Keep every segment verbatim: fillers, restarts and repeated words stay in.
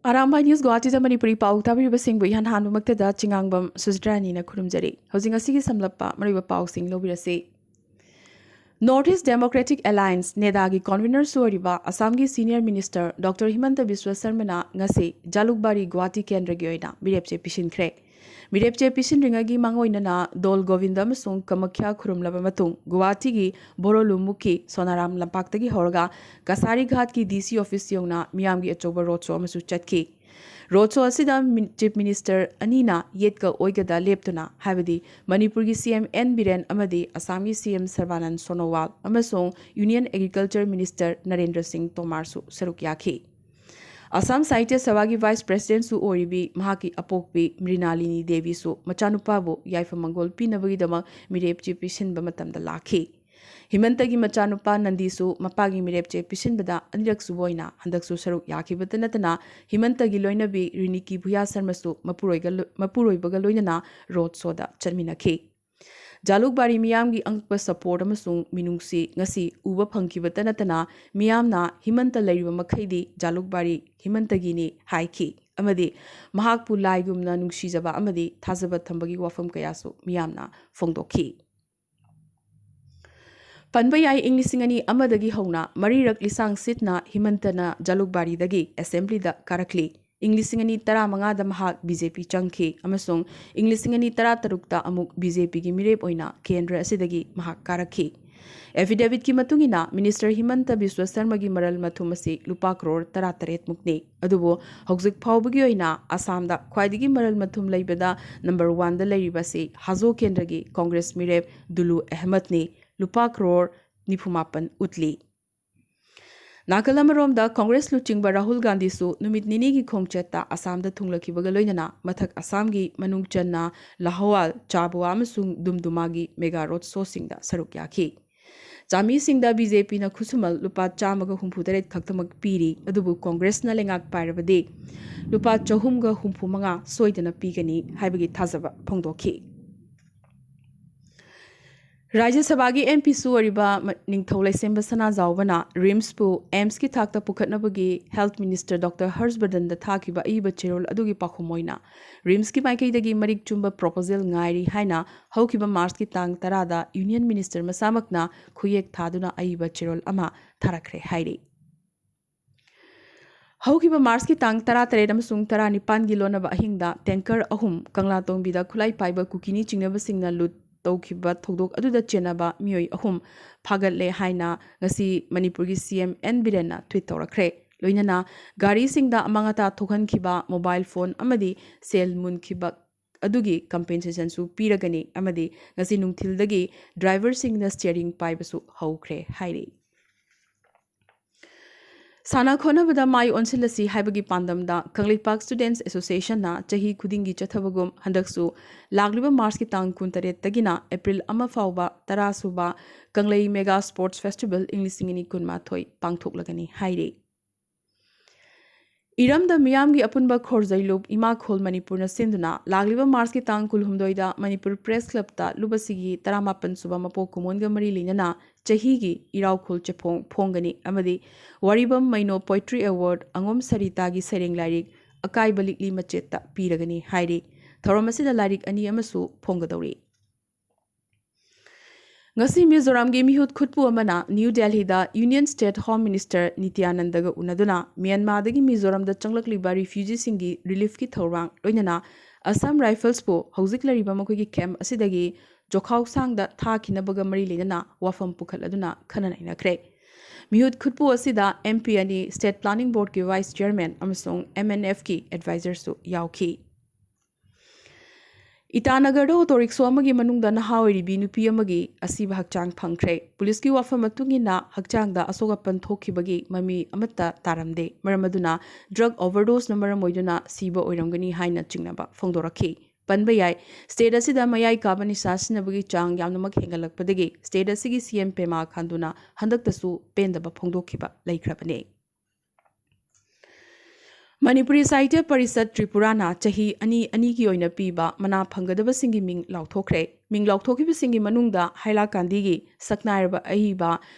Arambai news ꯒꯨꯋꯥꯍꯥꯇꯤꯗ Manipuri ꯄꯥꯎ ꯇꯥꯕꯤꯔꯤꯕꯁꯤꯡꯕꯨ ꯏꯍꯥꯟ ꯍꯥꯟꯕꯃꯛꯇꯗ ꯆꯤꯉꯥꯡꯕꯝ ꯁꯨꯖꯤꯇ꯭ꯔꯥꯅꯤꯅ ꯈꯨꯔꯨꯝꯖꯔꯤ꯫ ꯍꯧꯖꯤꯛ ꯉꯁꯤꯒꯤ ꯁꯝꯂꯞꯄ ꯃꯔꯨꯑꯣꯏꯕ ꯄꯥꯎꯁꯤꯡ ꯂꯧꯕꯤꯔꯁꯤ꯫ North East Democratic Alliance, ꯅꯦꯗꯥꯒꯤ ꯀꯣꯟꯚꯤꯅꯔꯁꯨ ꯑꯣꯏꯔꯤꯕ ꯑꯁꯥꯝꯒꯤ ꯁꯤꯅꯤꯌꯔ ꯃꯤꯅꯤꯁꯇꯔ ꯗꯣꯛꯇꯔ ꯍꯤꯃꯟꯇ ꯕꯤꯁ꯭ꯋ ꯁꯔꯃꯅ ꯉꯁꯤ ꯖꯥꯂꯨꯛꯕꯥꯔꯤ ꯒꯨꯋꯥꯍꯥꯇꯤ ꯀꯦꯟꯗ꯭ꯔꯒꯤ ꯑꯣꯏꯅ ꯃꯤꯔꯦꯞꯆꯦ ꯄꯤꯁꯤꯟꯈ꯭ꯔꯦ꯫ ꯃꯤꯔꯦꯞꯆꯦ ꯄꯤꯁꯤꯟꯗ꯭ꯔꯤꯉꯩꯒꯤ ꯃꯥꯡꯑꯣꯏꯅꯅ ꯗꯣꯜ ꯒꯣꯕꯤꯟꯗ ꯑꯃꯁꯨꯡ ꯀꯃꯈ꯭ꯌꯥ ꯈꯨꯔꯨꯝꯂꯕ ꯃꯇꯨꯡ ꯒꯨꯋꯥꯍꯥꯇꯤꯒꯤ ꯕꯣꯔꯣꯂꯨꯝꯕꯨꯛꯀꯤ ꯁꯣꯅꯥꯔꯥꯝ ꯂꯝꯄꯥꯛꯇꯒꯤ ꯍꯧꯔꯒ ꯀꯁꯥꯔꯤ ꯘꯥꯠꯀꯤ ꯗꯤ ꯁꯤ ꯑꯣꯐꯤꯁ ꯌꯧꯅ ꯃꯤꯌꯥꯝꯒꯤ ꯑꯆꯧꯕ ꯔꯣꯗ ꯁꯣ ꯑꯃꯁꯨ ꯆꯠꯈꯤ꯫ ꯔꯣꯗ ꯁꯣ ꯑꯁꯤꯗ ꯃꯤ-, ꯆꯤꯐ ꯃꯤꯅꯤꯁꯇꯔ ꯑꯅꯤꯅ ꯌꯦꯠꯀ ꯑꯣꯏꯒꯗ ꯂꯦꯞꯇꯨꯅ, ꯍꯥꯏꯕꯗꯤ ꯃꯅꯤꯄꯨꯔꯒꯤ ꯁꯤ ꯑꯦꯝ ꯑꯦꯟ ꯕꯤꯔꯦꯟ ꯑꯃꯗꯤ ꯑꯁꯥꯝꯒꯤ ꯁꯤ ꯑꯦꯝ ꯁꯔꯕꯥꯅꯟ ꯁꯣꯅꯣꯋꯥꯜ ꯑꯃꯁꯨꯡ ꯌꯨꯅꯤꯌꯟ ꯑꯦꯒ꯭ꯔꯤꯀꯜꯆꯔ ꯃꯤꯅꯤꯁꯇꯔ ꯅꯔꯦꯟꯗ꯭ꯔ ꯁꯤꯡ ꯇꯣꯃꯥꯔꯁꯨ ꯁꯔꯨꯛ ꯌꯥꯈꯤ꯫ ꯑꯁꯥꯝ ꯁꯥꯍꯤꯇ꯭ꯌ ꯁꯚꯥꯒꯤ ꯚꯥꯏꯁ ꯄ꯭ꯔꯦꯁꯤꯗꯦꯟꯠꯁꯨ ꯑꯣꯏꯔꯤꯕꯤ ꯃꯍꯥꯛꯀꯤ ꯑꯄꯣꯛꯄꯤ ꯃ꯭ꯔꯤꯅꯥꯂꯤꯅꯤ ꯗꯦꯕꯤꯁꯨ ꯃꯆꯥꯅꯨꯄꯥꯕꯨ ꯌꯥꯏꯐ ꯃꯪꯒꯣꯜ ꯄꯤꯅꯕꯒꯤꯗꯃꯛ ꯃꯤꯔꯦꯞ ꯆꯦ ꯄꯤꯁꯤꯟꯕ ꯃꯇꯝꯗ ꯂꯥꯛꯈꯤ꯫ ꯍꯤꯃꯟꯇꯒꯤ ꯃꯆꯥꯅꯨꯄꯥ ꯅꯟꯗꯤꯁꯨ ꯃꯄꯥꯒꯤ ꯃꯤꯔꯦꯞ ꯆꯦ ꯄꯤꯁꯤꯟꯕꯗ ꯑꯅꯤꯔꯛ ꯁꯨꯕ ꯑꯣꯏꯅ ꯍꯟꯗꯛꯁꯨ ꯁꯔꯨꯛ ꯌꯥꯈꯤꯕꯇ ꯅꯠꯇꯅ, ꯍꯤꯃꯟꯇꯒꯤ ꯂꯣꯏꯅꯕꯤ ꯔꯤꯅꯤꯀꯤ ꯚꯨꯌꯥ ꯁꯔꯃꯁꯨ ꯃꯄꯨꯔꯣꯏꯒ ꯂꯣ-, ꯃꯄꯨꯔꯣꯏꯕꯒ ꯂꯣꯏꯅꯅ ꯔꯣꯗ ꯁꯣꯗ ꯆꯠꯃꯤꯟꯅꯈꯤ꯫ ꯖꯥꯂꯨꯛꯕꯥꯔꯤ ꯃꯤꯌꯥꯝꯒꯤ ꯑꯉꯛꯄ ꯁꯄꯣꯔꯠ ꯑꯃꯁꯨꯡ ꯃꯤꯅꯨꯡꯁꯤ ꯉꯁꯤ ꯎꯕ ꯐꯪꯈꯤꯕꯇ ꯅꯠꯇꯅ, ꯃꯤꯌꯥꯝꯅ ꯍꯤꯃꯟꯇ ꯂꯩꯔꯤꯕ ꯃꯈꯩꯗꯤ ꯖꯥꯂꯨꯛꯕꯥꯔꯤ ꯍꯤꯃꯟꯇꯒꯤꯅꯤ ꯍꯥꯏꯈꯤ ꯑꯃꯗꯤ ꯃꯍꯥꯛꯄꯨ ꯂꯥꯏꯒꯨꯝꯅ ꯅꯨꯡꯁꯤꯖꯕ ꯑꯃꯗꯤ ꯊꯥꯖꯕ ꯊꯝꯕꯒꯤ ꯋꯥꯐꯝ ꯀꯌꯥꯁꯨ ꯃꯤꯌꯥꯝꯅ ꯐꯣꯡꯗꯣꯛꯈꯤ꯫ ꯄꯟꯕ ꯌꯥꯏ, ꯏꯪ ꯂꯤꯁꯤꯡ ꯑꯅꯤ ꯑꯃꯗꯒꯤ ꯍꯧꯅ ꯃꯔꯤꯔꯛ ꯂꯤꯁꯥꯡ ꯁꯤꯠꯅ ꯍꯤꯃꯟꯇꯅ ꯖꯥꯂꯨꯛꯕꯥꯔꯤꯗꯒꯤ ꯑꯦꯁꯦꯝꯕ꯭ꯂꯤꯗ ꯀꯥꯔꯛꯂꯤ꯫ ꯏꯪ ꯂꯤꯁꯤꯡ ꯑꯅꯤ ꯇꯔꯥꯃꯉꯥꯗ ꯃꯍꯥꯛ ꯕꯤ ꯖꯦ ꯄꯤ ꯆꯪꯈꯤ ꯑꯃꯁꯨꯡ ꯏꯪ ꯂꯤꯁꯤꯡ ꯑꯅꯤ ꯇꯔꯥꯇꯔꯨꯛꯇ ꯑꯃꯨꯛ ꯕꯤ ꯖꯦ ꯄꯤꯒꯤ ꯃꯤꯔꯦꯞ ꯑꯣꯏꯅ ꯀꯦꯟꯗ꯭ꯔ ꯑꯁꯤꯗꯒꯤ ꯃꯍꯥꯛ ꯀꯥꯔꯛꯈꯤ꯫ ꯑꯦꯐꯤꯗꯦꯚꯤꯠꯀꯤ ꯃꯇꯨꯡ ꯏꯟꯅ, ꯃꯤꯅꯤꯁꯇꯔ ꯍꯤꯃꯟꯇ ꯕꯤꯁ꯭ꯋ ꯁꯔꯃꯒꯤ ꯃꯔꯜ ꯃꯊꯨꯝ ꯑꯁꯤ ꯂꯨꯄꯥ ꯀ꯭ꯔꯣꯔ ꯇꯔꯥꯇꯔꯦꯠ ꯃꯨꯛꯅꯤ꯫ ꯑꯗꯨꯕꯨ ꯍꯧꯖꯤꯛ ꯐꯥꯎꯕꯒꯤ ꯑꯣꯏꯅ ꯑꯁꯥꯝꯗ ꯈ꯭ꯋꯥꯏꯗꯒꯤ ꯃꯔꯜ ꯃꯊꯨꯝ ꯂꯩꯕꯗ ꯅꯝꯕꯔ ꯋꯥꯟꯗ ꯂꯩꯔꯤꯕ ꯑꯁꯤ ꯍꯥꯖꯣ ꯀꯦꯟꯗ꯭ꯔꯒꯤ ꯀꯣꯡꯒ꯭ꯔꯦꯁ ꯃꯤꯔꯦꯞ ꯗꯨꯂꯨ ꯑꯍꯃꯗꯅꯤ, ꯂꯨꯄꯥ ꯀ꯭ꯔꯣꯔ ꯅꯤꯐꯨꯃꯥꯄꯟ ꯎꯠꯂꯤ꯫ ꯅꯥꯀꯜ ꯑꯃꯔꯣꯝꯗ, ꯀꯣꯡꯒ꯭ꯔꯦꯁ ꯂꯨꯆꯤꯡꯕ ꯔꯥꯍꯨꯜ ꯒꯥꯟꯙꯤꯁꯨ ꯅꯨꯃꯤꯠ ꯅꯤꯅꯤꯒꯤ ꯈꯣꯡꯆꯠꯇ ꯑꯁꯥꯝꯗ ꯊꯨꯡꯂꯈꯤꯕꯒ ꯂꯣꯏꯅꯅ ꯃꯊꯛ ꯑꯁꯥꯝꯒꯤ ꯃꯅꯨꯡ ꯆꯟꯅ ꯂꯥꯍꯣꯋꯥꯜ, ꯆꯥꯕꯨꯋꯥ ꯑꯃꯁꯨꯡ ꯗꯨꯝꯗꯨꯃꯥꯒꯤ ꯃꯦꯒꯥ ꯔꯣꯗ ꯁꯣꯁꯤꯡꯗ ꯁꯔꯨꯛ ꯌꯥꯈꯤ꯫ ꯆꯥꯃꯤꯁꯤꯡꯗ ꯕꯤ ꯖꯦ ꯄꯤꯅ ꯈꯨꯠꯁꯨꯃꯜ ꯂꯨꯄꯥ ꯆꯥꯝꯃꯒ ꯍꯨꯝꯐꯨꯇꯔꯦꯠ ꯈꯛꯇꯃꯛ ꯄꯤꯔꯤ, ꯑꯗꯨꯕꯨ ꯀꯣꯡꯒ꯭ꯔꯦꯁꯅ ꯂꯩꯉꯥꯛ ꯄꯥꯏꯔꯕꯗꯤ ꯂꯨꯄꯥ ꯆꯍꯨꯝꯒ ꯍꯨꯝꯐꯨꯃꯉꯥ ꯁꯣꯏꯗꯅ ꯄꯤꯒꯅꯤ ꯍꯥꯏꯕꯒꯤ ꯊꯥꯖꯕ ꯐꯣꯡꯗꯣꯛꯈꯤ꯫ ꯔꯥꯖ꯭ꯌ ꯁꯚꯥꯒꯤ ꯑꯦꯝ ꯄꯤꯁꯨ ꯑꯣꯏꯔꯤꯕ ꯃ-, ꯅꯤꯡꯊꯧ ꯂꯩꯁꯦꯝꯕ ꯁꯅꯥꯖꯥꯎꯕꯅ ꯔꯤꯝꯁꯄꯨ ꯑꯦꯝꯁꯀꯤ ꯊꯥꯛꯇ ꯄꯨꯈꯠꯅꯕꯒꯤ ꯍꯦꯜꯊ ꯃꯤꯅꯤꯁꯇꯔ ꯗꯣꯛꯇꯔ ꯍꯔꯁ ꯕꯔꯙꯟꯗ ꯊꯥꯈꯤꯕ ꯑꯏꯕ ꯆꯦꯔꯣꯜ ꯑꯗꯨꯒꯤ ꯄꯥꯎꯈꯨꯝ ꯑꯣꯏꯅ ꯔꯤꯝꯁꯀꯤ ꯃꯥꯏꯀꯩꯗꯒꯤ ꯃꯔꯤꯛ ꯆꯨꯝꯕ ꯄ꯭ꯔꯣꯄꯣꯖꯦꯜ ꯉꯥꯏꯔꯤ ꯍꯥꯏꯅ ꯍꯧꯈꯤꯕ ꯃꯥꯔꯆꯀꯤ ꯇꯥꯡ ꯇꯔꯥꯗ ꯌꯨꯅꯤꯌꯟ ꯃꯤꯅꯤꯁꯇꯔ ꯃꯁꯥꯃꯛꯅ ꯈꯨꯌꯦꯛ ꯊꯥꯗꯨꯅ ꯑꯏꯕ ꯆꯦꯔꯣꯜ ꯑꯃ ꯊꯥꯔꯛꯈ꯭ꯔꯦ ꯍꯥꯏꯔꯤ꯫ ꯍꯧꯈꯤꯕ ꯃꯥꯔꯆꯀꯤ ꯇꯥꯡ ꯇꯔꯥꯇꯔꯦꯠ ꯑꯃꯁꯨꯡ ꯇꯔꯥꯅꯤꯄꯥꯟꯒꯤ ꯂꯣꯟꯅꯕ ꯑꯍꯤꯡꯗ ꯇꯦꯡꯀꯔ ꯑꯍꯨꯝ ꯀꯪꯂꯥꯇꯣꯡꯕꯤꯗ ꯈꯨꯠꯂꯥꯏ ꯄꯥꯏꯕ ꯀꯨꯀꯤꯅꯤ ꯆꯤꯡꯅꯕꯁꯤꯡꯅ ꯂꯨꯠ ꯇꯧꯈꯤꯕ ꯊꯧꯗꯣꯛ ꯑꯗꯨꯗ ꯆꯦꯟꯅꯕ ꯃꯤꯑꯣꯏ ꯑꯍꯨꯝ ꯐꯥꯒꯠꯂꯦ ꯍꯥꯏꯅ ꯉꯁꯤ ꯃꯅꯤꯄꯨꯔꯒꯤ ꯁꯤ ꯑꯦꯝ ꯑꯦꯟ ꯕꯤꯔꯦꯟꯅ ꯇ꯭ꯋꯤꯠ ꯇꯧꯔꯛꯈ꯭ꯔꯦ꯫ ꯂꯣꯏꯅꯅ ꯒꯥꯔꯤꯁꯤꯡꯗ ꯑꯃꯥꯡ ꯑꯇꯥ ꯊꯣꯛꯍꯟꯈꯤꯕ, ꯃꯣꯕꯥꯏꯜ ꯐꯣꯟ ꯑꯃꯗꯤ ꯁꯦꯜ ꯃꯨꯟꯈꯤꯕ ꯑꯗꯨꯒꯤ ꯀꯝꯄꯦꯟꯁꯦꯁꯟꯁꯨ ꯄꯤꯔꯒꯅꯤ ꯑꯃꯗꯤ ꯉꯁꯤ ꯅꯨꯡꯊꯤꯜꯗꯒꯤ ꯗ꯭ꯔꯥꯏꯚꯔꯁꯤꯡꯅ ꯁ꯭ꯇꯤꯌꯔꯤꯡ ꯄꯥꯏꯕꯁꯨ ꯍꯧꯈ꯭ꯔꯦ ꯍꯥꯏꯔꯤ꯫ ꯁꯥꯟꯅ ꯈꯣꯠꯅꯕꯗ ꯃꯥꯏ ꯑꯣꯟꯁꯤꯜꯂꯁꯤ ꯍꯥꯏꯕꯒꯤ ꯄꯥꯟꯗꯝꯗ ꯀꯪꯂꯩꯄꯥꯛ ꯁ꯭ꯇꯨꯗꯦꯟꯠꯁ ꯑꯦꯁꯣꯁꯤꯌꯦꯁꯟꯅ ꯆꯍꯤ ꯈꯨꯗꯤꯡꯒꯤ ꯆꯠꯊꯕꯒꯨꯝ ꯍꯟꯗꯛꯁꯨ ꯂꯥꯛꯂꯤꯕ ꯃꯥꯔꯆꯀꯤ ꯇꯥꯡ ꯀꯨꯟꯇꯔꯦꯠꯇꯒꯤꯅ ꯑꯦꯄ꯭ꯔꯤꯜ ꯑꯃ ꯐꯥꯎꯕ ꯇꯔꯥ ꯁꯨꯕ ꯀꯪꯂꯩ ꯃꯦꯒꯥ ꯁ꯭ꯄꯣꯔꯠꯁ ꯐꯦꯁꯇꯤꯚꯦꯜ ꯏꯪ ꯂꯤꯁꯤꯡ ꯑꯅꯤ ꯀꯨꯟꯃꯥꯊꯣꯏ ꯄꯥꯡꯊꯣꯛꯂꯒꯅꯤ ꯍꯥꯏꯔꯤ꯫ ꯏꯔꯝꯗꯝ ꯃꯤꯌꯥꯝꯒꯤ ꯑꯄꯨꯟꯕ ꯈꯣꯔꯖꯩꯂꯨꯞ ꯏꯃꯥ ꯈꯣꯜ ꯃꯅꯤꯄꯨꯔꯅ ꯁꯤꯟꯗꯨꯅ ꯂꯥꯛꯂꯤꯕ ꯃꯥꯔꯆꯀꯤ ꯇꯥꯡ ꯀꯨꯟꯍꯨꯝꯗꯣꯏꯗ ꯃꯅꯤꯄꯨꯔ ꯄ꯭ꯔꯦꯁ ꯀ꯭ꯂꯕꯇ ꯂꯨꯞ ꯑꯁꯤꯒꯤ ꯇꯔꯥꯃꯥꯄꯟ ꯁꯨꯕ ꯃꯄꯣꯛ ꯀꯨꯝꯑꯣꯟꯒ ꯃꯔꯤ ꯂꯩꯅꯅ ꯆꯍꯤꯒꯤ ꯏꯔꯥꯎꯈꯣꯜ ꯆꯦꯐꯣꯡ ꯐꯣꯡꯒꯅꯤ ꯑꯃꯗꯤ ꯋꯥꯔꯤꯕꯝ ꯃꯩꯅꯣ ꯄꯣꯏꯇ꯭ꯔꯤ ꯑꯦꯋꯥꯔꯗ ꯑꯉꯣꯝ ꯁꯔꯤꯇꯥꯒꯤ ꯁꯩꯔꯦꯡ ꯂꯥꯏꯔꯤꯛ ꯑꯀꯥꯏꯕ ꯂꯤꯛꯂꯤ ꯃꯆꯦꯠꯇ ꯄꯤꯔꯒꯅꯤ ꯍꯥꯏꯔꯤ꯫ ꯊꯧꯔꯝ ꯑꯁꯤꯗ ꯂꯥꯏꯔꯤꯛ ꯑꯅꯤ ꯑꯃꯁꯨ ꯐꯣꯡꯒꯗꯧꯔꯤ꯫ ꯉꯁꯤ ꯃꯤꯖꯣꯔꯥꯝꯒꯤ ꯃꯤꯍꯨꯠ ꯈꯨꯠꯄꯨ ꯑꯃꯅ ꯅ꯭ꯌꯨ ꯗꯦꯜꯍꯤꯗ ꯌꯨꯅꯤꯌꯟ ꯁ꯭ꯇꯦꯠ ꯍꯣꯝ ꯃꯤꯅꯤꯁꯇꯔ ꯅꯤꯇ꯭ꯌꯥꯅꯟꯗꯒ ꯎꯅꯗꯨꯅ ꯃ꯭ꯌꯥꯟꯃꯥꯔꯗꯒꯤ ꯃꯤꯖꯣꯔꯥꯝꯗ ꯆꯪꯂꯛꯂꯤꯕ ꯔꯤꯐ꯭ꯌꯨꯖꯤꯁꯤꯡꯒꯤ ꯔꯤꯂꯤꯐꯀꯤ ꯊꯧꯔꯥꯡ, ꯂꯣꯏꯅꯅ ꯑꯁꯥꯝ ꯔꯥꯏꯐꯜꯁꯄꯨ ꯍꯧꯖꯤꯛ ꯂꯩꯔꯤꯕ ꯃꯈꯣꯏꯒꯤ ꯀꯦꯝꯞ ꯑꯁꯤꯗꯒꯤ ꯖꯣꯈꯥꯎꯁꯥꯡꯗ ꯊꯥꯈꯤꯅꯕꯒ ꯃꯔꯤ ꯂꯩꯅꯅ ꯋꯥꯐꯝ ꯄꯨꯈꯠꯂꯗꯨꯅ ꯈꯟꯅ ꯅꯩꯅꯈ꯭ꯔꯦ꯫ ꯃꯤꯍꯨꯠ ꯈꯨꯠꯄꯨ ꯑꯁꯤꯗ ꯑꯦꯝ ꯄꯤ ꯑꯅꯤ, ꯁ꯭ꯇꯦꯠ ꯄ꯭ꯂꯥꯅꯤꯡ ꯕꯣꯔꯗꯀꯤ ꯚꯥꯏꯁ ꯆꯤꯌꯔꯃꯦꯟ ꯑꯃꯁꯨꯡ ꯑꯦꯝ ꯑꯦꯟ ꯑꯦꯐꯀꯤ ꯑꯦꯗꯚꯥꯏꯖꯔꯁꯨ ꯌꯥꯎꯈꯤ꯫ ꯏꯇꯥꯅꯒꯔꯗ ꯑꯣꯇꯣ ꯔꯤꯛꯁꯣ ꯑꯃꯒꯤ ꯃꯅꯨꯡꯗ ꯅꯍꯥ ꯑꯣꯏꯔꯤꯕꯤ ꯅꯨꯄꯤ ꯑꯃꯒꯤ ꯑꯁꯤꯕ ꯍꯛꯆꯥꯡ ꯐꯪꯈ꯭ꯔꯦ꯫ ꯄꯨꯂꯤꯁꯀꯤ ꯋꯥꯐꯝ ꯃꯇꯨꯡ ꯏꯟꯅ ꯍꯛꯆꯥꯡꯗ ꯑꯁꯣꯛ ꯑꯄꯟ ꯊꯣꯛꯈꯤꯕꯒꯤ ꯃꯃꯤ ꯑꯃꯠꯇ ꯇꯥꯔꯝꯗꯦ꯫ ꯃꯔꯝ ꯑꯗꯨꯅ ꯗ꯭ꯔꯒ ꯑꯣꯚꯔꯗꯣꯁꯅ ꯃꯔꯝ ꯑꯣꯏꯗꯨꯅ ꯁꯤꯕ ꯑꯣꯏꯔꯝꯒꯅꯤ ꯍꯥꯏꯅ ꯆꯤꯡꯅꯕ ꯐꯣꯡꯗꯣꯔꯛꯈꯤ꯫ ꯄꯟꯕ ꯌꯥꯏ, ꯁ꯭ꯇꯦꯠ ꯑꯁꯤꯗ ꯃꯌꯥꯏ ꯀꯥꯕ ꯅꯤꯁꯥ ꯁꯤꯖꯤꯟꯅꯕꯒꯤ ꯆꯥꯡ ꯌꯥꯝꯅꯃꯛ ꯍꯦꯟꯒꯠꯂꯛꯄꯗꯒꯤ ꯁ꯭ꯇꯦꯠ ꯑꯁꯤꯒꯤ ꯁꯤ ꯑꯦꯝ ꯄꯦꯃꯥ ꯈꯥꯟꯗꯨꯅ ꯍꯟꯗꯛꯇꯁꯨ ꯄꯦꯟꯗꯕ ꯐꯣꯡꯗꯣꯛꯈꯤꯕ ꯂꯩꯈ꯭ꯔꯕꯅꯤ꯫ ꯃꯅꯤꯄꯨꯔꯤ ꯁꯥꯍꯤꯇ꯭ꯌ ꯄꯔꯤꯁꯠ ꯇ꯭ꯔꯤꯄꯨꯔꯥꯅ ꯆꯍꯤ ꯑꯅꯤ ꯑꯅꯤꯒꯤ ꯑꯣꯏꯅ ꯄꯤꯕ ꯃꯅꯥ ꯐꯪꯒꯗꯕꯁꯤꯡꯒꯤ ꯃꯤꯡ ꯂꯥꯎꯊꯣꯛꯈ꯭ꯔꯦ꯫ ꯃꯤꯡ ꯂꯥꯎꯊꯣꯛꯈꯤꯕꯁꯤꯡꯒꯤ ꯃꯅꯨꯡꯗ ꯍꯥꯏꯂꯥꯀꯥꯟꯗꯤꯒꯤ ꯁꯛꯅꯥꯏꯔꯕ ꯑꯏꯕ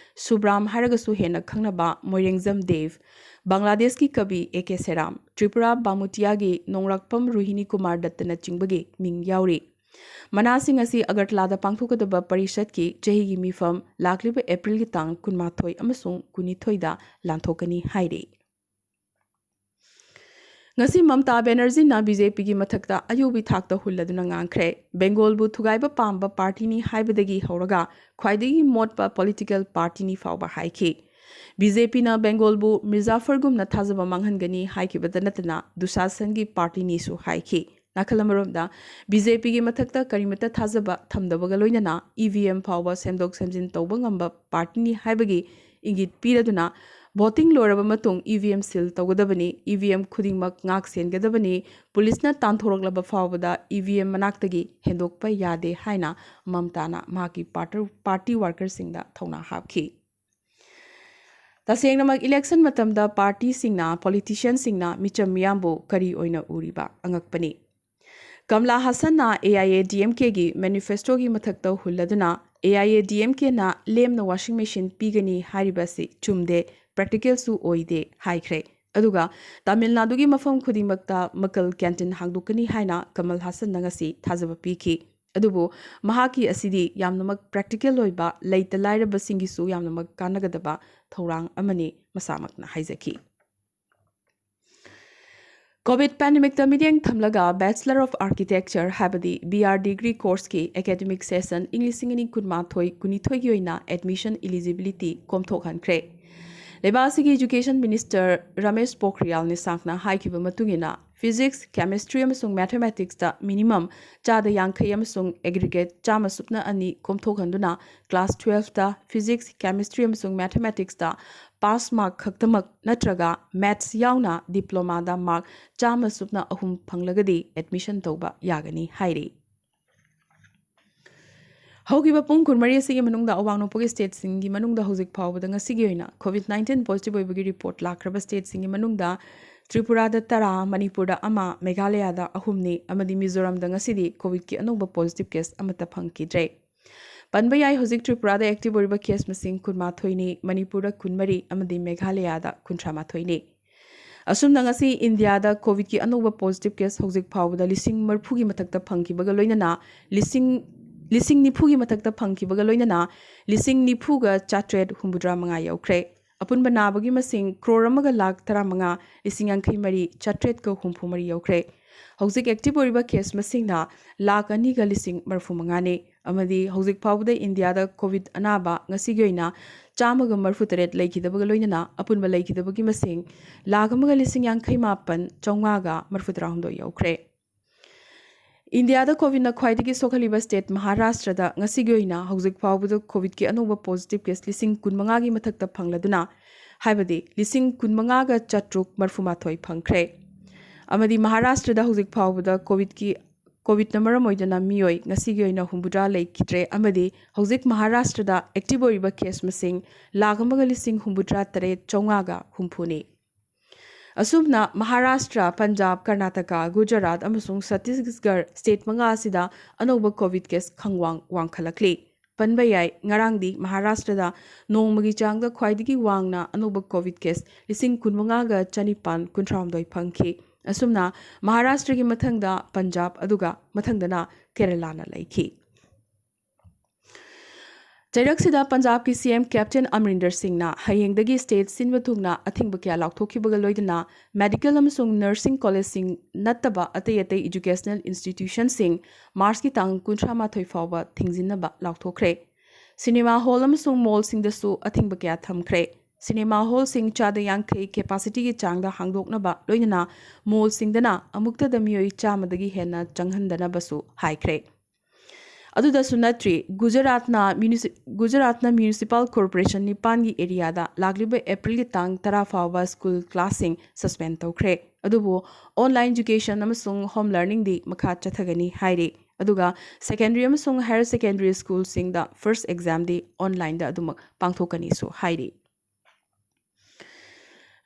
ꯁꯨꯕ꯭ꯔꯥꯝ ꯍꯥꯏꯔꯒꯁꯨ ꯍꯦꯟꯅ ꯈꯪꯅꯕ ꯃꯣꯏꯔꯦꯡꯖꯝ ꯗꯦꯕ, ꯕꯪꯒ꯭ꯂꯥꯗꯦꯁꯀꯤ ꯀꯕꯤ ꯑꯦ ꯀꯦ ꯁꯦꯔꯥꯝ, ꯇ꯭ꯔꯤꯄꯨꯔꯥ ꯕꯥꯃꯨꯇꯤꯌꯥꯒꯤ ꯅꯣꯡꯔꯥꯛꯄꯝ ꯔꯣꯍꯤꯅꯤ ꯀꯨꯃꯥꯔ ꯗꯠꯇꯅꯆꯤꯡꯕꯒꯤ ꯃꯤꯡ ꯌꯥꯎꯔꯤ꯫ ꯃꯅꯥꯁꯤꯡ ꯑꯁꯤ ꯑꯒꯔꯇꯂꯥꯗ ꯄꯥꯡꯊꯣꯛꯀꯗꯕ ꯄꯔꯤꯁꯠꯀꯤ ꯆꯍꯤꯒꯤ ꯃꯤꯐꯝ ꯂꯥꯛꯂꯤꯕ ꯑꯦꯄ꯭ꯔꯤꯜꯒꯤ ꯇꯥꯡ ꯀꯨꯟꯃꯥꯊꯣꯏ ꯑꯃꯁꯨꯡ ꯀꯨꯟꯅꯤꯊꯣꯏꯗ ꯂꯥꯟꯊꯣꯛꯀꯅꯤ ꯍꯥꯏꯔꯤ꯫ ꯉꯁꯤ ꯃꯝꯇꯥ ꯕꯦꯅꯔꯖꯤꯅ ꯕꯤ ꯖꯦ ꯄꯤꯒꯤ ꯃꯊꯛꯇ ꯑꯌꯨꯕꯤ ꯊꯥꯛꯇ ꯍꯨꯜꯂꯗꯨꯅ ꯉꯥꯡꯈ꯭ꯔꯦ꯫ ꯕꯦꯡꯒꯣꯜꯕꯨ ꯊꯨꯒꯥꯏꯕ ꯄꯥꯝꯕ ꯄꯥꯔꯇꯤꯅꯤ ꯍꯥꯏꯕꯗꯒꯤ ꯍꯧꯔꯒ ꯈ꯭ꯋꯥꯏꯗꯒꯤ ꯃꯣꯠꯄ ꯄꯣꯂꯤꯇꯤꯀꯦꯜ ꯄꯥꯔꯇꯤꯅꯤ ꯐꯥꯎꯕ ꯍꯥꯏꯈꯤ꯫ ꯕꯤ ꯖꯦ ꯄꯤꯅ ꯕꯦꯡꯒꯣꯜꯕꯨ ꯃꯤꯔꯖꯥꯐꯔꯒꯨꯝꯅ ꯊꯥꯖꯕ ꯃꯥꯡꯍꯟꯒꯅꯤ ꯍꯥꯏꯈꯤꯕꯇ ꯅꯠꯇꯅ ꯗꯨꯁꯥꯁꯟꯒꯤ ꯄꯥꯔꯇꯤꯅꯤꯁꯨ ꯍꯥꯏꯈꯤ꯫ ꯅꯥꯀꯜ ꯑꯃꯔꯣꯝꯗ, ꯕꯤ ꯖꯦ ꯄꯤꯒꯤ ꯃꯊꯛꯇ ꯀꯔꯤꯃꯠꯇ ꯊꯥꯖꯕ ꯊꯝꯗꯕꯒ ꯂꯣꯏꯅꯅ ꯏ ꯚꯤ ꯑꯦꯝ ꯐꯥꯎꯕ ꯁꯦꯝꯗꯣꯛ ꯁꯦꯝꯖꯤꯟ ꯇꯧꯕ ꯉꯝꯕ ꯄꯥꯔꯇꯤꯅꯤ ꯍꯥꯏꯕꯒꯤ ꯏꯪꯒꯤꯠ ꯄꯤꯔꯗꯨꯅ, ꯚꯣꯇꯤꯡ ꯂꯣꯏꯔꯕ ꯃꯇꯨꯡ ꯏ ꯚꯤ ꯑꯦꯝ ꯁꯤꯜ ꯇꯧꯒꯗꯕꯅꯤ, ꯏ ꯚꯤ ꯑꯦꯝ ꯈꯨꯗꯤꯡꯃꯛ ꯉꯥꯛ ꯁꯦꯟꯒꯗꯕꯅꯤ, ꯄꯨꯂꯤꯁꯅ ꯇꯥꯟꯊꯣꯔꯛꯂꯕ ꯐꯥꯎꯕꯗ ꯏ ꯚꯤ ꯑꯦꯝ ꯃꯅꯥꯛꯇꯒꯤ ꯍꯦꯟꯗꯣꯛꯄ ꯌꯥꯗꯦ ꯍꯥꯏꯅ ꯃꯝꯇꯥꯅ ꯃꯍꯥꯛꯀꯤ ꯄꯥꯔꯇꯔ-, ꯄꯥꯔꯇꯤ ꯋꯥꯔꯀꯔꯁꯤꯡꯗ ꯊꯧꯅꯥ ꯍꯥꯞꯈꯤ꯫ ꯇꯁꯦꯡꯅꯃꯛ ꯏꯂꯦꯛꯁꯟ ꯃꯇꯝꯗ ꯄꯥꯔꯇꯤꯁꯤꯡꯅ, ꯄꯣꯂꯤꯇꯤꯁꯤꯌꯟꯁꯤꯡꯅ ꯃꯤꯆꯝ ꯃꯤꯌꯥꯝꯕꯨ ꯀꯔꯤ ꯑꯣꯏꯅ ꯎꯔꯤꯕ? ꯑꯉꯛꯄꯅꯤ꯫ ꯀꯝꯂꯥ ꯍꯥꯁꯟꯅ A I A D M ꯀꯦꯒꯤ ꯃꯦꯅꯤꯐꯦꯁꯇꯣꯒꯤ ꯃꯊꯛꯇ ꯍꯨꯜꯂꯗꯨꯅ A I A D M ꯀꯦꯅ ꯂꯦꯝꯅ ꯋꯥꯁꯤꯡ ꯃꯦꯁꯤꯟ ꯄꯤꯒꯅꯤ ꯍꯥꯏꯔꯤꯕ ꯑꯁꯤ ꯆꯨꯝꯗꯦ, ꯄ꯭ꯔꯦꯛꯇꯤꯀꯦꯜꯁꯨ ꯑꯣꯏꯗꯦ ꯍꯥꯏꯈ꯭ꯔꯦ꯫ ꯑꯗꯨꯒ ꯇꯥꯃꯤꯜ ꯅꯥꯗꯨꯒꯤ ꯃꯐꯝ ꯈꯨꯗꯤꯡꯃꯛꯇ ꯃꯀꯜ ꯀꯦꯟꯇꯤꯟ ꯍꯥꯡꯗꯣꯛꯀꯅꯤ ꯍꯥꯏꯅ ꯀꯃꯜ ꯍꯥꯁꯟꯅ ꯉꯁꯤ ꯊꯥꯖꯕ ꯄꯤꯈꯤ꯫ ꯑꯗꯨꯕꯨ ꯃꯍꯥꯛꯀꯤ ꯑꯁꯤꯗꯤ ꯌꯥꯝꯅꯃꯛ ꯄ꯭ꯔꯦꯛꯇꯤꯀꯦꯜ ꯑꯣꯏꯕ, ꯂꯩꯇ ꯂꯥꯏꯔꯕꯁꯤꯡꯒꯤꯁꯨ ꯌꯥꯝꯅꯃꯛ ꯀꯥꯟꯅꯒꯗꯕ ꯊꯧꯔꯥꯡ ꯑꯃꯅꯤ ꯃꯁꯥꯃꯛꯅ ꯍꯥꯏꯖꯈꯤ꯫ ꯀꯣꯚꯤꯗ ꯄꯦꯟꯗꯦꯃꯤꯛꯇ ꯃꯤꯠꯌꯦꯡ ꯊꯝꯂꯒ Bachelor of Architecture ꯍꯥꯏꯕꯗꯤ ꯕꯤ ꯑꯥꯔ ꯗꯤꯒ꯭ꯔꯤ ꯀꯣꯔꯁꯀꯤ ꯑꯦꯀꯥꯗꯦꯃꯤꯛ ꯁꯦꯁꯟ ꯏꯪ ꯂꯤꯁꯤꯡ ꯑꯅꯤ ꯀꯨꯟꯃꯥꯊꯣꯏ ꯀꯨꯟꯅꯤꯊꯣꯏꯒꯤ ꯑꯣꯏꯅ ꯑꯦꯗꯃꯤꯁꯟ ꯏꯂꯤꯖꯤꯕꯤꯂꯤꯇꯤ ꯀꯣꯝꯊꯣꯛꯍꯟꯈ꯭ꯔꯦ꯫ ꯂꯩꯕꯥꯛ ꯑꯁꯤꯒꯤ ꯏꯖꯨꯀꯦꯁꯟ ꯃꯤꯅꯤꯁꯇꯔ ꯔꯃꯦꯁ ꯄꯣꯈ꯭ꯔꯤꯌꯥꯜ ꯅꯤꯁꯥꯡꯅ ꯍꯥꯏꯈꯤꯕ ꯃꯇꯨꯡ ꯏꯟꯅ, ꯐꯤꯖꯤꯛꯁ, ꯀꯦꯃꯤꯁꯇ꯭ꯔꯤ ꯑꯃꯁꯨꯡ ꯃꯦꯊꯃꯦꯇꯤꯛꯁꯇ ꯃꯤꯅꯤꯃꯝ ꯆꯥꯗ ꯌꯥꯡꯈꯩ ꯑꯃꯁꯨꯡ ꯑꯦꯒ꯭ꯔꯤꯒꯦꯠ ꯆꯥꯝꯃ ꯁꯨꯞꯅ ꯑꯅꯤ ꯀꯣꯝꯊꯣꯛꯍꯟꯗꯨꯅ ꯀ꯭ꯂꯥꯁ ꯇꯨꯋꯦꯜꯐꯇ ꯐꯤꯖꯤꯛꯁ, ꯀꯦꯃꯤꯁꯇ꯭ꯔꯤ ꯑꯃꯁꯨꯡ ꯃꯦꯊꯃꯦꯇꯤꯛꯁꯇ ꯄꯥꯁ ꯃꯥꯔꯛ ꯈꯛꯇꯃꯛ ꯅꯠꯇ꯭ꯔꯒ ꯃꯦꯊꯁ ꯌꯥꯎꯅ ꯗꯤꯄ꯭ꯂꯣꯃꯥꯗ ꯃꯥꯔꯛ ꯆꯥꯝꯃ ꯁꯨꯞꯅ ꯑꯍꯨꯝ ꯐꯪꯂꯒꯗꯤ ꯑꯦꯗꯃꯤꯁꯟ ꯇꯧꯕ ꯌꯥꯒꯅꯤ ꯍꯥꯏꯔꯤ꯫ ꯍꯧꯈꯤꯕ ꯄꯨꯡ ꯀꯨꯟꯃꯔꯤ ꯑꯁꯤꯒꯤ ꯃꯅꯨꯡꯗ ꯑꯋꯥꯡ ꯅꯣꯡꯄꯣꯛꯀꯤ ꯁ꯭ꯇꯦꯠꯁꯤꯡꯒꯤ ꯃꯅꯨꯡꯗ ꯍꯧꯖꯤꯛ ꯐꯥꯎꯕꯗ ꯉꯁꯤꯒꯤ ꯑꯣꯏꯅ ꯀꯣꯚꯤꯗ ꯅꯥꯏꯟꯇꯤꯟ ꯄꯣꯖꯤꯇꯤꯚ ꯑꯣꯏꯕꯒꯤ ꯔꯤꯄꯣꯔꯠ ꯂꯥꯛꯈ꯭ꯔꯕ ꯁ꯭ꯇꯦꯠꯁꯤꯡꯒꯤ ꯃꯅꯨꯡꯗ ꯇ꯭ꯔꯤꯄꯨꯔꯥꯗ ꯇꯔꯥ, ꯃꯅꯤꯄꯨꯔꯗ ꯑꯃ, ꯃꯦꯘꯥꯂꯌꯥꯗ ꯑꯍꯨꯝꯅꯤ ꯑꯃꯗꯤ ꯃꯤꯖꯣꯔꯥꯝꯗ ꯉꯁꯤꯗꯤ ꯀꯣꯚꯤꯗꯀꯤ ꯑꯅꯧꯕ ꯄꯣꯖꯤꯇꯤꯚ ꯀꯦꯁ ꯑꯃꯠꯇ ꯐꯪꯈꯤꯗ꯭ꯔꯦ꯫ ꯄꯟꯕ ꯌꯥꯏ, ꯍꯧꯖꯤꯛ ꯇ꯭ꯔꯤꯄꯨꯔꯥꯗ ꯑꯦꯛꯇꯤꯚ ꯑꯣꯏꯔꯤꯕ ꯀꯦꯁ ꯃꯁꯤꯡ ꯀꯨꯟꯃꯥꯊꯣꯏꯅꯤ, ꯃꯅꯤꯄꯨꯔꯗ ꯀꯨꯟꯃꯔꯤ ꯑꯃꯗꯤ ꯃꯦꯘꯥꯂꯌꯥꯗ ꯀꯨꯟꯊ꯭ꯔꯥ ꯃꯥꯊꯣꯏꯅꯤ꯫ ꯑꯁꯨꯝꯅ ꯉꯁꯤ ꯏꯟꯗꯤꯌꯥꯗ ꯀꯣꯚꯤꯗꯀꯤ ꯑꯅꯧꯕ ꯄꯣꯖꯤꯇꯤꯚ ꯀꯦꯁ ꯍꯧꯖꯤꯛ ꯐꯥꯎꯕꯗ ꯂꯤꯁꯤꯡ ꯃꯔꯤꯐꯨꯒꯤ ꯃꯊꯛꯇ ꯐꯪꯈꯤꯕꯒ ꯂꯣꯏꯅꯅ ꯂꯤꯁꯤꯡ, ꯂꯤꯁꯤꯡ ꯅꯤꯐꯨꯒꯤ ꯃꯊꯛꯇ ꯐꯪꯈꯤꯕꯒ ꯂꯣꯏꯅꯅ ꯂꯤꯁꯤꯡ ꯅꯤꯐꯨꯒ ꯆꯥꯇ꯭ꯔꯦꯠ ꯍꯨꯝꯐꯨꯇꯔꯥ ꯃꯉꯥ ꯌꯧꯈ꯭ꯔꯦ꯫ ꯑꯄꯨꯟꯕ ꯅꯥꯕꯒꯤ ꯃꯁꯤꯡ ꯀ꯭ꯔꯣꯔ ꯑꯃꯒ ꯂꯥꯈ ꯇꯔꯥꯃꯉꯥ ꯂꯤꯁꯤꯡ ꯌꯥꯡꯈꯩ ꯃꯔꯤ ꯆꯥꯇ꯭ꯔꯦꯠꯀ ꯍꯨꯝꯐꯨ ꯃꯔꯤ ꯌꯧꯈ꯭ꯔꯦ꯫ ꯍꯧꯖꯤꯛ ꯑꯦꯛꯇꯤꯚ ꯑꯣꯏꯔꯤꯕ ꯀꯦꯁ ꯃꯁꯤꯡꯅ ꯂꯥꯈ ꯑꯅꯤꯒ ꯂꯤꯁꯤꯡ ꯃꯔꯤꯐꯨ ꯃꯉꯥꯅꯤ꯫ ꯑꯃꯗꯤ ꯍꯧꯖꯤꯛ ꯐꯥꯎꯕꯗ ꯏꯟꯗꯤꯌꯥꯗ ꯀꯣꯚꯤꯗ ꯑꯅꯥꯕ ꯉꯁꯤꯒꯤ ꯑꯣꯏꯅ ꯆꯥꯝꯃꯒ ꯃꯔꯤꯐꯨ ꯇꯔꯦꯠ ꯂꯩꯈꯤꯗꯕꯒ ꯂꯣꯏꯅꯅ ꯑꯄꯨꯟꯕ ꯂꯩꯈꯤꯗꯕꯒꯤ ꯃꯁꯤꯡ ꯂꯥꯈ ꯑꯃꯒ ꯂꯤꯁꯤꯡ ꯌꯥꯡꯈꯩ ꯃꯥꯄꯟ ꯆꯥꯝꯃꯉꯥꯒ ꯃꯔꯤꯐꯨ ꯇꯔꯥꯍꯨꯝꯗꯣꯏ ꯌꯧꯈ꯭ꯔꯦ꯫ ꯏꯟꯗꯤꯌꯥꯗ ꯀꯣꯚꯤꯗꯅ ꯈ꯭ꯋꯥꯏꯗꯒꯤ ꯁꯣꯛꯍꯜꯂꯤꯕ ꯁ꯭ꯇꯦꯠ ꯃꯍꯥꯔꯥꯁꯇ꯭ꯔꯗ ꯉꯁꯤꯒꯤ ꯑꯣꯏꯅ ꯍꯧꯖꯤꯛ ꯐꯥꯎꯕꯗ ꯀꯣꯚꯤꯗꯀꯤ ꯑꯅꯧꯕ ꯄꯣꯖꯤꯇꯤꯚ ꯀꯦꯁ ꯂꯤꯁꯤꯡ ꯀꯨꯟꯃꯉꯥꯒꯤ ꯃꯊꯛꯇ ꯐꯪꯂꯗꯨꯅ, ꯍꯥꯏꯕꯗꯤ ꯂꯤꯁꯤꯡ ꯀꯨꯟꯃꯉꯥꯒ ꯆꯥꯇ꯭ꯔꯨꯛ ꯃꯔꯤꯐꯨ ꯃꯥꯊꯣꯏ ꯐꯪꯈ꯭ꯔꯦ꯫ ꯑꯃꯗꯤ ꯃꯍꯥꯔꯥꯁꯇ꯭ꯔꯗ ꯍꯧꯖꯤꯛ ꯐꯥꯎꯕꯗ ꯀꯣꯚꯤꯗꯀꯤ, ꯀꯣꯚꯤꯗꯅ ꯃꯔꯝ ꯑꯣꯏꯗꯨꯅ ꯃꯤꯑꯣꯏ ꯉꯁꯤꯒꯤ ꯑꯣꯏꯅ ꯍꯨꯝꯐꯨꯇꯔꯥ ꯂꯩꯈꯤꯗ꯭ꯔꯦ ꯑꯃꯗꯤ ꯍꯧꯖꯤꯛ ꯃꯍꯥꯔꯥꯁꯇ꯭ꯔꯗ ꯑꯦꯛꯇꯤꯚ ꯑꯣꯏꯔꯤꯕ ꯀꯦꯁ ꯃꯁꯤꯡ ꯂꯥꯈ ꯑꯃꯒ ꯂꯤꯁꯤꯡ ꯍꯨꯝꯐꯨꯇꯔꯥ ꯇꯔꯦꯠ ꯆꯥꯝꯃꯉꯥꯒ ꯍꯨꯝꯐꯨꯅꯤ꯫ ꯑꯁꯨꯝꯅ ꯃꯍꯥꯔꯥꯁꯇ꯭ꯔ, ꯄꯟꯖꯥꯕ, ꯀꯔꯅꯥꯇꯀꯥ, ꯒꯨꯖꯔꯥꯠ ꯑꯃꯁꯨꯡ ꯁꯠꯇꯤꯁꯒꯔ ꯁ꯭ꯇꯦꯠ ꯃꯉꯥ ꯑꯁꯤꯗ ꯑꯅꯧꯕ ꯀꯣꯚꯤꯗ ꯀꯦꯁ ꯈꯪꯋꯥꯡ ꯋꯥꯡꯈꯠꯂꯛꯂꯤ꯫ ꯄꯟꯕ ꯌꯥꯏ, ꯉꯔꯥꯡꯗꯤ ꯃꯍꯥꯔꯥꯁꯇ꯭ꯔꯗ ꯅꯣꯡꯃꯒꯤ ꯆꯥꯡꯗ ꯈ꯭ꯋꯥꯏꯗꯒꯤ ꯋꯥꯡꯅ ꯑꯅꯧꯕ ꯀꯣꯚꯤꯗ ꯀꯦꯁ ꯂꯤꯁꯤꯡ ꯀꯨꯟꯃꯉꯥꯒ ꯆꯅꯤꯄꯥꯟ ꯀꯨꯟꯊ꯭ꯔꯥꯍꯨꯝꯗꯣꯏ ꯐꯪꯈꯤ꯫ ꯑꯁꯨꯝꯅ ꯃꯍꯥꯔꯥꯁꯇ꯭ꯔꯒꯤ ꯃꯊꯪꯗ ꯄꯟꯖꯥꯕ, ꯑꯗꯨꯒ ꯃꯊꯪꯗꯅ ꯀꯦꯔꯂꯥꯅ ꯂꯩꯈꯤ꯫ ꯆꯩꯔꯛꯁꯤꯗ ꯄꯟꯖꯥꯕꯀꯤ ꯁꯤ ꯑꯦꯝ ꯀꯦꯞꯇꯦꯟ ꯑꯃꯔꯤꯟꯗꯔ ꯁꯤꯡꯅ ꯍꯌꯦꯡꯗꯒꯤ ꯁ꯭ꯇꯦꯠ ꯁꯤꯟꯕ ꯊꯨꯡꯅ ꯑꯊꯤꯡꯕ ꯀꯌꯥ ꯂꯥꯎꯊꯣꯛꯈꯤꯕꯒ ꯂꯣꯏꯅꯅ ꯃꯦꯗꯤꯀꯦꯜ ꯑꯃꯁꯨꯡ ꯅꯔꯁꯤꯡ ꯀꯣꯂꯦꯖꯁꯤꯡ ꯅꯠꯇꯕ ꯑꯇꯩ ꯑꯇꯩ ꯏꯖꯨꯀꯦꯁꯅꯦꯜ ꯏꯟꯁꯇꯤꯇ꯭ꯌꯨꯁꯟꯁꯤꯡ ꯃꯥꯔꯆꯀꯤ ꯇꯥꯡ ꯀꯨꯟꯊ꯭ꯔꯥ ꯃꯥꯊꯣꯏ ꯐꯥꯎꯕ ꯊꯤꯡꯖꯤꯟꯅꯕ ꯂꯥꯎꯊꯣꯛꯈ꯭ꯔꯦ꯫ ꯁꯤꯅꯦꯃꯥ ꯍꯣꯜ ꯑꯃꯁꯨꯡ ꯃꯣꯜꯁꯤꯡꯗꯁꯨ ꯑꯊꯤꯡꯕ ꯀꯌꯥ ꯊꯝꯈ꯭ꯔꯦ꯫ ꯁꯤꯅꯦꯃꯥ ꯍꯣꯜꯁꯤꯡ ꯆꯥꯗ ꯌꯥꯡꯈꯩ ꯀꯦꯄꯥꯁꯤꯇꯤꯒꯤ ꯆꯥꯡꯗ ꯍꯥꯡꯗꯣꯛꯅꯕ ꯂꯣꯏꯅꯅ ꯃꯣꯜꯁꯤꯡꯗꯅ ꯑꯃꯨꯛꯇꯗ ꯃꯤꯑꯣꯏ ꯆꯥꯝꯃꯗꯒꯤ ꯍꯦꯟꯅ ꯆꯪꯍꯟꯗꯅꯕꯁꯨ ꯍꯥꯏꯈ꯭ꯔꯦ꯫ ꯑꯗꯨꯗꯁꯨ ꯅꯠꯇ꯭ꯔꯤ, ꯒꯨꯖꯔꯥꯠꯅ ꯃ꯭ꯌꯨꯅꯤꯁꯤ-, ꯒꯨꯖꯔꯥꯠꯅ ꯃ꯭ꯌꯨꯅꯤꯁꯤꯄꯥꯜ ꯀꯣꯔꯄꯣꯔꯦꯁꯟ ꯅꯤꯄꯥꯟꯒꯤ ꯑꯦꯔꯤꯌꯥꯗ ꯂꯥꯛꯂꯤꯕ ꯑꯦꯄ꯭ꯔꯤꯜꯒꯤ ꯇꯥꯡ ꯇꯔꯥ ꯐꯥꯎꯕ ꯁ꯭ꯀꯨꯜ ꯀ꯭ꯂꯥꯁꯁꯤꯡ ꯁꯁꯄꯦꯟ ꯇꯧꯈ꯭ꯔꯦ꯫ ꯑꯗꯨꯕꯨ online education ꯑꯃꯁꯨꯡ home learningꯗꯤ ꯃꯈꯥ ꯆꯠꯊꯒꯅꯤ ꯍꯥꯏꯔꯤ꯫ ꯑꯗꯨꯒ secondary ꯑꯃꯁꯨꯡ higher secondary ꯁ꯭ꯀꯨꯜꯁꯤꯡꯗ first examꯗꯤ onlineꯗ ꯑꯗꯨꯃꯛ ꯄꯥꯡꯊꯣꯛꯀꯅꯤꯁꯨ ꯍꯥꯏꯔꯤ꯫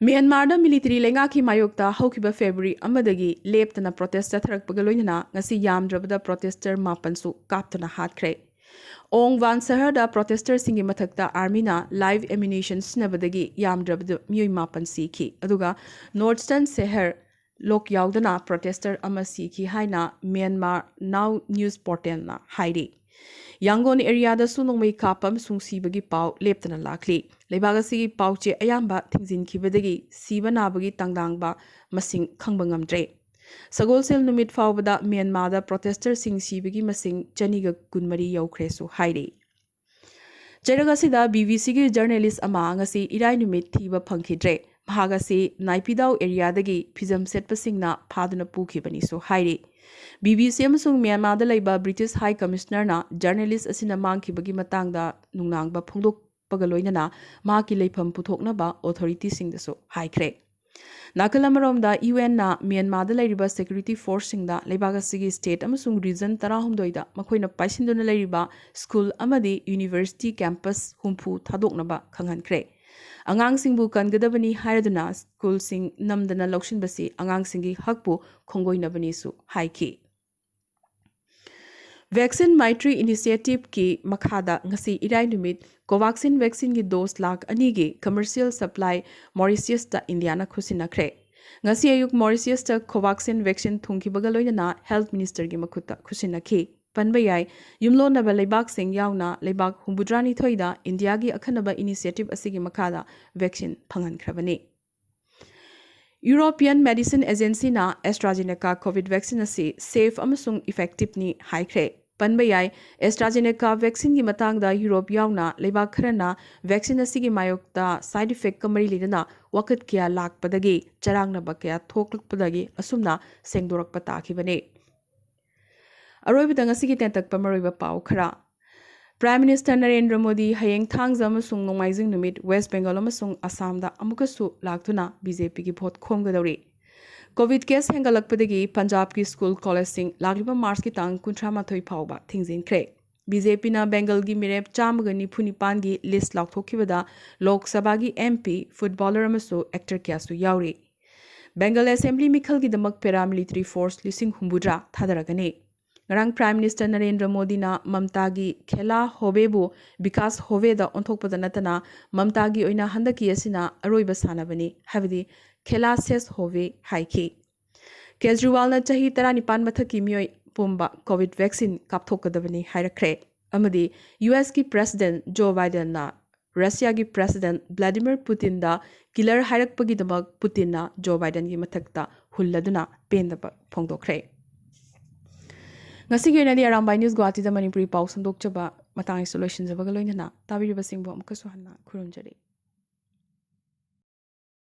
ꯃ꯭ꯌꯥꯟꯃꯥꯔꯗ ꯃꯤꯂꯤꯇꯔꯤ ꯂꯩꯉꯥꯛꯀꯤ ꯃꯥꯌꯣꯛꯇ ꯍꯧꯈꯤꯕ ꯐꯦꯕ꯭ꯔꯨꯋꯥꯔꯤ ꯑꯃꯗꯒꯤ ꯂꯦꯞꯇꯅ ꯄ꯭ꯔꯣꯇꯦꯁ ꯆꯠꯊꯔꯛꯄꯒ ꯂꯣꯏꯅꯅ ꯉꯁꯤ ꯌꯥꯝꯗ꯭ꯔꯕꯗ ꯄ꯭ꯔꯣꯇꯦꯁꯇꯔ ꯃꯥꯄꯟꯁꯨ ꯀꯥꯞꯇꯨꯅ ꯍꯥꯠꯈ꯭ꯔꯦ꯫ ꯑꯣꯡ ꯋꯥꯟ ꯁꯍꯔꯗ ꯄ꯭ꯔꯣꯇꯦꯁꯇꯔꯁꯤꯡꯒꯤ ꯃꯊꯛꯇ ꯑꯥꯔꯃꯤꯅ ꯂꯥꯏꯚ ꯑꯦꯃꯨꯅꯤꯁꯟ ꯁꯤꯖꯤꯟꯅꯕꯗꯒꯤ ꯌꯥꯝꯗ꯭ꯔꯕꯗ ꯃꯤꯑꯣꯏ ꯃꯥꯄꯟ ꯁꯤꯈꯤ, ꯑꯗꯨꯒ ꯅꯣꯔꯠꯁꯇꯟ ꯁꯍꯔ ꯂꯣꯛ ꯌꯥꯎꯗꯅ ꯄ꯭ꯔꯣꯇꯦꯁꯇꯔ ꯑꯃ ꯁꯤꯈꯤ ꯍꯥꯏꯅ ꯃ꯭ꯌꯥꯟꯃꯥꯔ ꯅꯥꯎ ꯅ꯭ꯌꯨꯁ ꯄꯣꯔꯇꯦꯜꯅ ꯍꯥꯏꯔꯤ꯫ ꯌꯥꯡꯒꯣꯟ ꯑꯦꯔꯤꯌꯥꯗꯁꯨ ꯅꯣꯡꯃꯩ ꯀꯥꯞꯄ ꯑꯃꯁꯨꯡ ꯁꯤꯕꯒꯤ ꯄꯥꯎ ꯂꯦꯞꯇꯅ ꯂꯥꯛꯂꯤ꯫ ꯂꯩꯕꯥꯛ ꯑꯁꯤꯒꯤ ꯄꯥꯎꯆꯦ ꯑꯌꯥꯝꯕ ꯊꯤꯡꯖꯤꯟꯈꯤꯕꯗꯒꯤ ꯁꯤꯕ ꯅꯥꯕꯒꯤ ꯇꯥꯡꯗꯥꯡꯕ ꯃꯁꯤꯡ ꯈꯪꯕ ꯉꯝꯗ꯭ꯔꯦ꯫ ꯁꯒꯣꯜꯁꯦꯜ ꯅꯨꯃꯤꯠ ꯐꯥꯎꯕꯗ ꯃ꯭ꯌꯥꯟꯃꯥꯔꯗ ꯄ꯭ꯔꯣꯇꯦꯁꯇꯔꯁꯤꯡ ꯁꯤꯕꯒꯤ ꯃꯁꯤꯡ ꯆꯅꯤꯒ ꯀꯨꯟꯃꯔꯤ ꯌꯧꯈ꯭ꯔꯦꯁꯨ ꯍꯥꯏꯔꯤ꯫ ꯆꯩꯔꯛ ꯑꯁꯤꯗ ꯕꯤ ꯕꯤ ꯁꯤꯒꯤ ꯖꯔꯅꯦꯂꯤꯁ ꯑꯃ ꯉꯁꯤ ꯏꯔꯥꯏ ꯅꯨꯃꯤꯠ ꯊꯤꯕ ꯐꯪꯈꯤꯗ꯭ꯔꯦ꯫ ꯃꯍꯥꯛ ꯑꯁꯤ ꯅꯥꯏꯄꯤꯗꯥꯎ ꯑꯦꯔꯤꯌꯥꯗꯒꯤ ꯐꯤꯖꯝ ꯁꯦꯠꯄꯁꯤꯡꯅ ꯐꯥꯗꯨꯅ ꯄꯨꯈꯤꯕꯅꯤꯁꯨ ꯍꯥꯏꯔꯤ꯫ ꯕꯤ ꯕꯤ ꯁꯤ ꯑꯃꯁꯨꯡ ꯃ꯭ꯌꯥꯟꯃꯥꯔꯗ ꯂꯩꯕ ꯕ꯭ꯔꯤꯇꯤꯁ ꯍꯥꯏ ꯀꯃꯤꯁꯅꯔꯅ ꯖꯔꯅꯦꯂꯤꯁ ꯑꯁꯤꯅ ꯃꯥꯡꯈꯤꯕꯒꯤ ꯃꯇꯥꯡꯗ ꯅꯨꯡꯅꯥꯡꯕ ꯐꯣꯡꯗꯣꯛꯄꯒ ꯂꯣꯏꯅꯅ ꯃꯍꯥꯛꯀꯤ ꯂꯩꯐꯝ ꯄꯨꯊꯣꯛꯅꯕ ꯑꯣꯊꯣꯔꯤꯇꯤꯁꯤꯡꯗꯁꯨ ꯍꯥꯏꯈ꯭ꯔꯦ꯫ ꯅꯥꯀꯜ ꯑꯃꯔꯣꯝꯗ, ꯌꯨ ꯑꯦꯟꯅ ꯃ꯭ꯌꯥꯟꯃꯥꯔꯗ ꯂꯩꯔꯤꯕ ꯁꯦꯀ꯭ꯌꯨꯔꯤꯇꯤ ꯐꯣꯔꯁꯁꯤꯡꯗ ꯂꯩꯕꯥꯛ ꯑꯁꯤꯒꯤ ꯁ꯭ꯇꯦꯠ ꯑꯃꯁꯨꯡ ꯔꯤꯖꯟ ꯇꯔꯥꯍꯨꯝꯗꯣꯏꯗ ꯃꯈꯣꯏꯅ ꯄꯥꯏꯁꯤꯟꯗꯨꯅ ꯂꯩꯔꯤꯕ ꯁ꯭ꯀꯨꯜ ꯑꯃꯗꯤ ꯌꯨꯅꯤꯚꯔꯁꯤꯇꯤ ꯀꯦꯝꯄꯁ ꯍꯨꯝꯐꯨ ꯊꯥꯗꯣꯛꯅꯕ ꯈꯪꯍꯟꯈ꯭ꯔꯦ꯫ ꯑꯉꯥꯡꯁꯤꯡꯕꯨ ꯀꯟꯒꯗꯕꯅꯤ ꯍꯥꯏꯔꯗꯨꯅ ꯁ꯭ꯀꯨꯜꯁꯤꯡ ꯅꯝꯗꯅ ꯂꯧꯁꯤꯟꯕꯁꯤ ꯑꯉꯥꯡꯁꯤꯡꯒꯤ ꯍꯛꯄꯨ ꯈꯣꯡꯒꯣꯏꯅꯕꯅꯤꯁꯨ ꯍꯥꯏꯈꯤ꯫ ꯚꯦꯛꯁꯤꯟ ꯃꯥꯏꯇ꯭ꯔꯤ ꯏꯅꯤꯁꯤꯌꯦꯇꯤꯚꯀꯤ ꯃꯈꯥꯗ ꯉꯁꯤ ꯏꯔꯥꯏ ꯅꯨꯃꯤꯠ ꯀꯣꯚꯥꯛꯁꯤꯟ ꯚꯦꯛꯁꯤꯟꯒꯤ ꯗꯣꯁ ꯂꯥꯈ ꯑꯅꯤꯒꯤ ꯀꯃꯔꯁꯤꯌꯦꯜ ꯁꯄ꯭ꯂꯥꯏ ꯃꯣꯔꯤꯁꯤꯌꯁꯇ ꯏꯟꯗꯤꯌꯥꯅ ꯈꯨꯠꯁꯤꯟꯅꯈ꯭ꯔꯦ꯫ ꯉꯁꯤ ꯑꯌꯨꯛ ꯃꯣꯔꯤꯁꯤꯌꯁꯇ ꯀꯣꯚꯥꯛꯁꯤꯟ ꯚꯦꯛꯁꯤꯟ ꯊꯨꯡꯈꯤꯕꯒ ꯂꯣꯏꯅꯅ ꯍꯦꯜꯊ ꯃꯤꯅꯤꯁꯇꯔꯒꯤ ꯃꯈꯨꯠꯇ ꯈꯨꯠꯁꯤꯟꯅꯈꯤ꯫ ꯄꯟꯕ ꯌꯥꯏ, ꯌꯨꯝꯂꯣꯟꯅꯕ ꯂꯩꯕꯥꯛꯁꯤꯡ ꯌꯥꯎꯅ ꯂꯩꯕꯥꯛ ꯍꯨꯝꯐꯨꯇꯔꯥꯅꯤꯊꯣꯏꯗ ꯏꯟꯗꯤꯌꯥꯒꯤ ꯑꯈꯟꯅꯕ ꯏꯅꯤꯁꯤꯌꯦꯇꯤꯚ ꯑꯁꯤꯒꯤ ꯃꯈꯥꯗ ꯚꯦꯛꯁꯤꯟ ꯐꯪꯍꯟꯈ꯭ꯔꯕꯅꯤ꯫ ꯌꯨꯔꯣꯄꯤꯌꯟ ꯃꯦꯗꯤꯁꯤꯟ ꯑꯦꯖꯦꯟꯁꯤꯅ AstraZeneca ꯀꯣꯚꯤꯗ ꯚꯦꯛꯁꯤꯟ ꯑꯁꯤ ꯁꯦꯐ ꯑꯃꯁꯨꯡ ꯏꯐꯦꯛꯇꯤꯚꯅꯤ ꯍꯥꯏꯈ꯭ꯔꯦ꯫ ꯄꯟꯕ ꯌꯥꯏ, AstraZeneca ꯚꯦꯛꯁꯤꯟꯒꯤ ꯃꯇꯥꯡꯗ ꯌꯨꯔꯣꯞ ꯌꯥꯎꯅ ꯂꯩꯕꯥꯛ ꯈꯔꯅ ꯚꯦꯛꯁꯤꯟ ꯑꯁꯤꯒꯤ ꯃꯥꯌꯣꯛꯇ ꯁꯥꯏꯗ ꯏꯐꯦꯛꯀ ꯃꯔꯤ ꯂꯩꯅꯅ ꯋꯥꯀꯠ ꯀꯌꯥ ꯂꯥꯛꯄꯗꯒꯤ ꯆꯔꯥꯡꯅꯕ ꯀꯌꯥ ꯊꯣꯛꯂꯛꯄꯗꯒꯤ ꯑꯁꯨꯝꯅ ꯁꯦꯡꯗꯣꯔꯛꯄ ꯇꯥꯈꯤꯕꯅꯤ꯫ ꯑꯔꯣꯏꯕꯗ ꯉꯁꯤꯒꯤ ꯇꯦꯟꯇꯛꯄ ꯃꯔꯨꯑꯣꯏꯕ ꯄꯥꯎ ꯈꯔ꯫ ꯄ꯭ꯔꯥꯏꯝ ꯃꯤꯅꯤꯁꯇꯔ ꯅꯔꯦꯟꯗ꯭ꯔ ꯃꯣꯗꯤ ꯍꯌꯦꯡ ꯊꯥꯡꯖ ꯑꯃꯁꯨꯡ ꯅꯣꯡꯃꯥꯏꯖꯤꯡ ꯅꯨꯃꯤꯠ ꯋꯦꯁ ꯕꯦꯡꯒꯜ ꯑꯃꯁꯨꯡ ꯑꯁꯥꯝꯗ ꯑꯃꯨꯛꯀꯁꯨ ꯂꯥꯛꯇꯨꯅ ꯕꯤ ꯖꯦ ꯄꯤꯒꯤ ꯚꯣꯠ ꯈꯣꯝꯒꯗꯧꯔꯤ꯫ ꯀꯣꯚꯤꯗ ꯀꯦꯁ ꯍꯦꯟꯒꯠꯂꯛꯄꯗꯒꯤ ꯄꯟꯖꯥꯕꯀꯤ ꯁ꯭ꯀꯨꯜ ꯀꯣꯂꯦꯖꯁꯤꯡ ꯂꯥꯛꯂꯤꯕ ꯃꯥꯔꯆꯀꯤ ꯇꯥꯡ ꯀꯨꯟꯊ꯭ꯔꯥ ꯃꯥꯊꯣꯏ ꯐꯥꯎꯕ ꯊꯤꯡꯖꯤꯟꯈ꯭ꯔꯦ꯫ ꯕꯤ ꯖꯦ ꯄꯤꯅ ꯕꯦꯡꯒꯜꯒꯤ ꯃꯤꯔꯦꯞ ꯆꯥꯝꯃꯒ ꯅꯤꯐꯨ ꯅꯤꯄꯥꯟꯒꯤ ꯂꯤꯁ ꯂꯥꯎꯊꯣꯛꯈꯤꯕꯗ ꯂꯣꯛ ꯁꯚꯥꯒꯤ ꯑꯦꯝ ꯄꯤ, ꯐꯨꯠꯕꯣꯂꯔ ꯑꯃꯁꯨ ꯑꯦꯛꯇꯔ ꯀꯌꯥꯁꯨ ꯌꯥꯎꯔꯤ꯫ ꯕꯦꯡꯒꯜ ꯑꯦꯁꯦꯝꯕ꯭ꯂꯤ ꯃꯤꯈꯜꯒꯤꯗꯃꯛ ꯄꯦꯔꯥꯃꯤꯂꯤꯇꯔꯤ ꯐꯣꯔꯁ ꯂꯤꯁꯤꯡ ꯍꯨꯝꯐꯨꯇꯔꯥ ꯊꯥꯗꯔꯒꯅꯤ꯫ ꯉꯔꯥꯡ ꯄ꯭ꯔꯥꯏꯝ ꯃꯤꯅꯤꯁꯇꯔ ꯅꯔꯦꯟꯗ꯭ꯔ ꯃꯣꯗꯤꯅ ꯃꯝꯇꯥꯒꯤ ꯈꯦꯂꯥ ꯍꯣꯕꯦꯕꯨ ꯕꯤꯀꯥꯁ ꯍꯣꯕꯦꯗ ꯑꯣꯟꯊꯣꯛꯄꯗ ꯅꯠꯇꯅ ꯃꯝꯇꯥꯒꯤ ꯑꯣꯏꯅ ꯍꯟꯗꯛꯀꯤ ꯑꯁꯤꯅ ꯑꯔꯣꯏꯕ ꯁꯥꯟꯅꯕꯅꯤ, ꯍꯥꯏꯕꯗꯤ ꯈꯦꯂꯥ ꯁꯦꯁ ꯍꯣꯕꯦ ꯍꯥꯏꯈꯤ꯫ ꯀꯦꯖꯔꯤꯋꯥꯜꯅ ꯆꯍꯤ ꯇꯔꯥꯅꯤꯄꯥꯟ ꯃꯊꯛꯀꯤ ꯃꯤꯑꯣꯏ ꯄꯨꯝꯕ ꯀꯣꯚꯤꯗ ꯚꯦꯛꯁꯤꯟ ꯀꯥꯞꯊꯣꯛꯀꯗꯕꯅꯤ ꯍꯥꯏꯔꯛꯈ꯭ꯔꯦ꯫ ꯑꯃꯗꯤ ꯌꯨ ꯑꯦꯁꯀꯤ ꯄ꯭ꯔꯦꯁꯤꯗꯦꯟ ꯖꯣ ꯕꯥꯏꯗꯦꯟꯅ ꯔꯁꯤꯌꯥꯒꯤ ꯄ꯭ꯔꯦꯁꯤꯗꯦꯟ ꯚ꯭ꯂꯥꯗꯤꯃꯤꯔ ꯄꯨꯇꯤꯟꯗ ꯀꯤꯂꯔ ꯍꯥꯏꯔꯛꯄꯒꯤꯗꯃꯛ ꯄꯨꯇꯤꯟꯅ ꯖꯣ ꯕꯥꯏꯗꯦꯟꯒꯤ ꯃꯊꯛꯇ ꯍꯨꯜꯂꯗꯨꯅ ꯄꯦꯟꯗꯕ ꯐꯣꯡꯗꯣꯛꯈ꯭ꯔꯦ꯫ ꯉꯁꯤꯒꯤ ꯑꯣꯏꯅꯗꯤ ꯑꯔꯥꯝꯕꯥꯏ ꯅ꯭ꯌꯨꯁ ꯒꯨꯋꯥꯍꯥꯇꯤꯗ ꯃꯅꯤꯄꯨꯔꯤ ꯄꯥꯎ ꯁꯟꯗꯣꯛꯆꯕ ꯃꯇꯥꯡ ꯑꯁꯤꯗ ꯂꯣꯏꯁꯤꯟꯖꯕꯒ ꯂꯣꯏꯅꯅ ꯇꯥꯕꯤꯔꯤꯕꯁꯤꯡꯕꯨ ꯑꯃꯨꯛꯀꯁꯨ ꯍꯟꯅ ꯈꯨꯔꯨꯝꯖꯔꯤ꯫